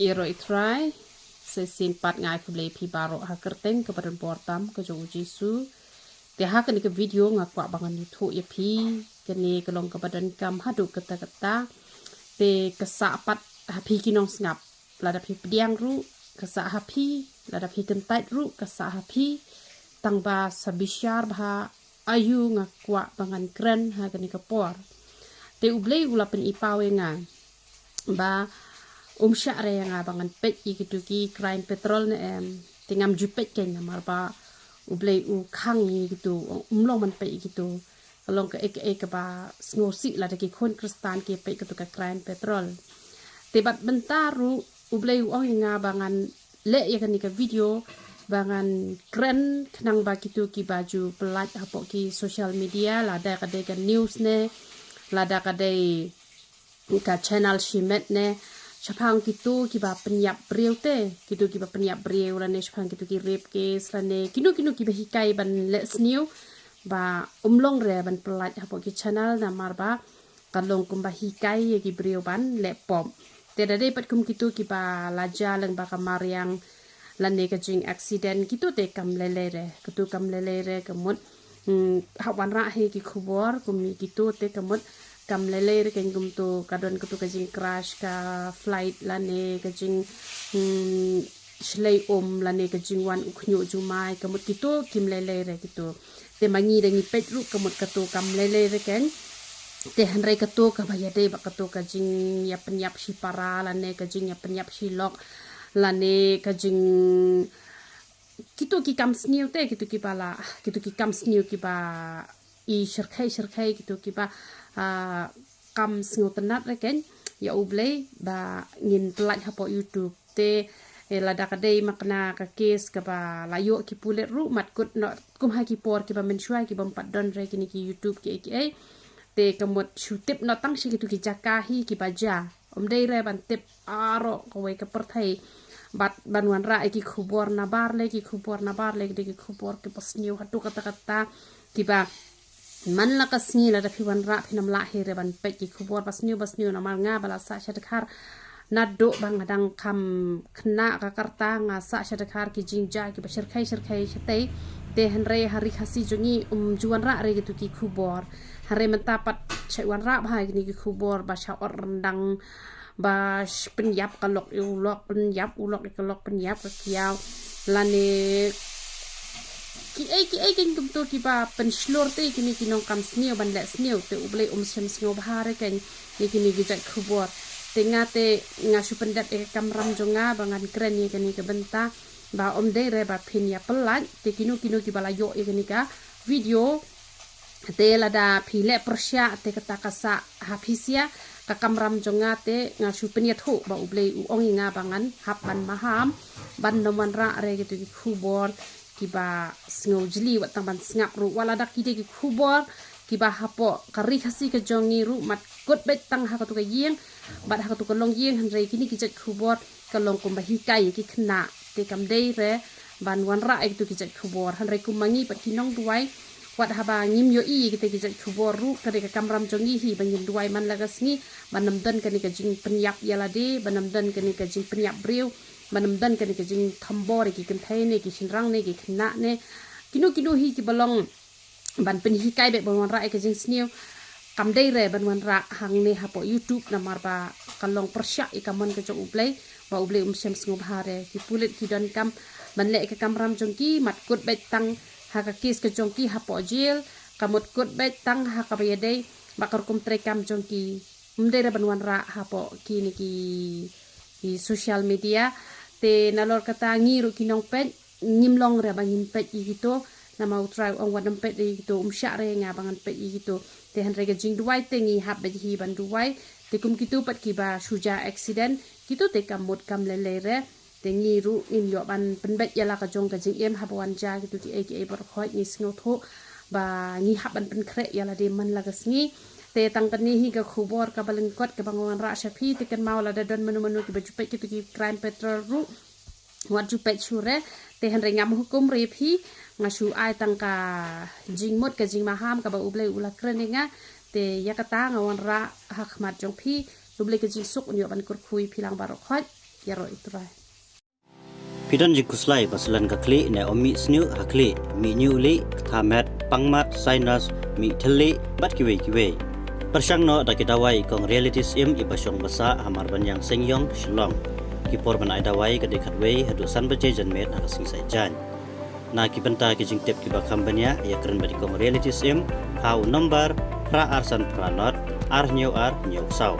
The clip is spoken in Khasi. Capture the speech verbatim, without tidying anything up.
Ïaroh ïa u Trai, sa shisien pat nga ai khublei ïa phi baroh ha ka kyrteng kaba donbor tam ka jong u Jisu. Te ha kane ka video nga kwah ba ngan ïathuh ïa phi, kane ka long kaba donkam haduh katta katta. Te ka sah pat ha phi ki nongsngap, lada phi pdiang ruh ka sah ha phi, lada phi kyntait ruh ka sah ha phi. Tang ba sa bishar bha aïu nga kwah ba ngan kren ha kane ka por. Te U Blei u la pyni paw ïa nga ba um shah re ïa nga ba ngan peit ïa kitu ki Crime Patrol ne em. Te ngam ju peit keiñ namar ba U Blei u khang ïa kitu, um long ban peit ïa kitu. Ka long kaei kaei kaba sngewsih lada ki khun Khristan ki peit katu ka Crime Patrol. Te bad mynta ruh U Blei u ong ïa nga ba ngan leh ïa kane ka video ba ngan kren khnang ba kitu kiba ju pyllait hapoh ki social media, lada ka dei ka news ne, lada ka dei ka channel shimet ne, shaphang kitu kiba pynïap briew te, kitu kiba pynïap briew lane shaphang kitu ki rape case lane kino kino kiba hikai ban leh sniew ba um long re ban pyllait hapoh ki channel namar ba ka long kumba hikai ïa ki briew ban leh pop. Te da dei pat kum kitu kiba la jia lyngba ka mariang lane ka jing accident, kitu te kam lei lei re, kitu kam lei lei re ka mut. Hmm, hap wanrah hi ki khubor kum ïa kitu te ka mut kam lei lei re, keiñ kumtu ka don katu ka jing crash ka flight lane ka jing, hmm, shlei um lane ka jingwan u khñiuh jumai, ka mut kitu kim lei lei re kitu. Te ma ngi da ngi peit ruh ka mut katu kam lei lei re keiñ. Te hynrei katu kaba ïadei bad katu ka jingïapynïap shi para lane ka jingïapynïap shi lok lane ka jing, kitu ki kam sniew te, kitu kiba la, kitu ki kam sniew kiba i shyrkhei shyrkhei, kitu kiba, ah, kam sngewtynnat re keiñ ïa U Blei ba ngin pyllait hapoh YouTube. Te, eh, lada ka dei ma kane ka case kaba la ïoh ki pulit ruh, mat kut noh kum ha ki por kiba mynshuwa kibym pat don re kine ki YouTube kiei kiei. Te ka mut shu tip noh tang sha kitu ki jaka hi kiba jia. Um dei re ban tip baroh kawei ka pyrthei. Bad ban wanrah ïa ki khubor nabar lei, ki khubor nabar lei, ki dei ki khubor kiba sniew haduh katta katta, kiba man la ka sngi lada phi wanrah phin ym lah hi re ban peit ki khubor ba sniew ba sniew namar nga ba la sah sha dkhar. Naduh ba nga dang kham khynnah ka rta nga sah sha dkhar ki jingjia kiba shyrkhei shyrkhei shatei. Te hynrei ha ri Khasi jong ngi um ju wanrah re kitu ki khubor. Hynrei mynta pat shait wanrah bha kine ki khubor ba sha ot ryndang, ba sh-, pynïap ka lok ïa u lok, pynïap u lok ïa ka lok, pynïap ka kiaw. Lane kiei kiei keiñ kumtu kiba pynshlur te kine ki nongkam sniew ban leh sniew, te U Blei um shem sngewbha re keiñ ïa kine ki jait khubor. Te nga te nga shu pyndep ïa ka kamram jong nga ba ngan kren ïa kane ka bynta ba um dei re ba phin ïa pyllait te kino kino kiba la ïoh ïa kane ka video. Te lada phi leh pyrshah te kata ka sah ha phi sia, ka kamram jong nga te nga shu pynïathuh ba U Blei u ong ïa nga ba ngan hap ban maham ban ym wanrah re kitu ki khubor kiba sngewjli wat tang ban sngap ruh, wat lada ki dei ki khubor kiba hapoh ka ri Khasi ka jong ngi ruh, mat kut beit tang ha katu ka ïing bad ha katu ka longïing, hynrei kine ki jait khubor ka long kumba hikai ïa ki khynnah. Te kam dei re ban wanrah ïa kitu ki jait khubor. Hynrei kum ma ngi pat ki nongduwai, wat haba ngim ïohi ïa kita ki jait khubor ruh, ka dei ka kamram jong ngi hi ba ngin duwai man la ka sngi ban ym don kane ka jingpynïap ïa lade, ban ym don kane ka jingpynïap briew, ban ym don kane ka jingthombor ïa ki kynthei ne ki shynrang ne ki khynnah ne kino kino hi kiba long ban pynhikai beit ban wanrah ïa ka jingsniew. Kam dei re ban wanrah hangne hapoh YouTube namar ba ka long pyrshah ïa ka mon ka jong U Blei, ba U Blei um shem sngewbha re. Ki pulit ki donkam ban leh ïa ka kamram jong ki, mat kut beit tang ha ka case ka jong ki hapoh jail, ka mut kut beit tang ha kaba ïadei bad ka rukom treikam jong ki. Um dei re ban wanrah hapoh kine ki, ki social media. Te nalor kata ngi ruh ki nongpeit ngim long re ba ngin peit ïa kito, namar U Trai u ong wat nym peit ïa kito, um shah re nga ba ngan peit ïa kito. Te hynrei ka jingduwai te ngi hap beit hi ban duwai. Te kum kito pat kiba shu jia accident, kito te ka mut kam lei lei re. Te ngi ruh ngin ïoh ban pynbeit ïa la ka jong ka jingim haba wan jia kito kiei kiei baroh khoit, ngi sngewthuh ba ngi hap ban pynkhreh ïa lade man la ka sngi. Te tang kane hi ka khubor kaba lyngkot kaba nga wanrah sha phi. Te kynmaw lada don mano mano kiba ju peit kito ki Crime Patrol ruh, wat ju peit shuh re. Te hynrei ngam hukum re ïa phi, nga shu ai tang ka jingmut ka jingmaham kaba U Blei u la kren ïa nga. Te ïa kata nga wanrah ha khmat jong phi. U Blei ka jingsuk un ïoh ban kyrkhu ïa phi lang baroh khoit. Ïaroh ïa U Trai. Phi don jingkhuslai ba slen ka khlieh ne ym mih sniew ha khlieh, mih ñiuh lieh, ktha met, pang mat, sinus, mih thylliej bad kiwei kiwei. Pyrshang noh da ki dawai i kong Reality Syiem iba shong basa ha Marbaniang Seiñiong, Shillong. Ki por ban ai dawai ka dei khatwei haduh san baje janmiet ha ka sngi Saitjaiñ. Na ki bynta ki jingtip kiba kham bniah, ïakren bad i kong Reality Syiem ha u nombar phra ar san phra nod ar hynñiew ar hynñiew saw.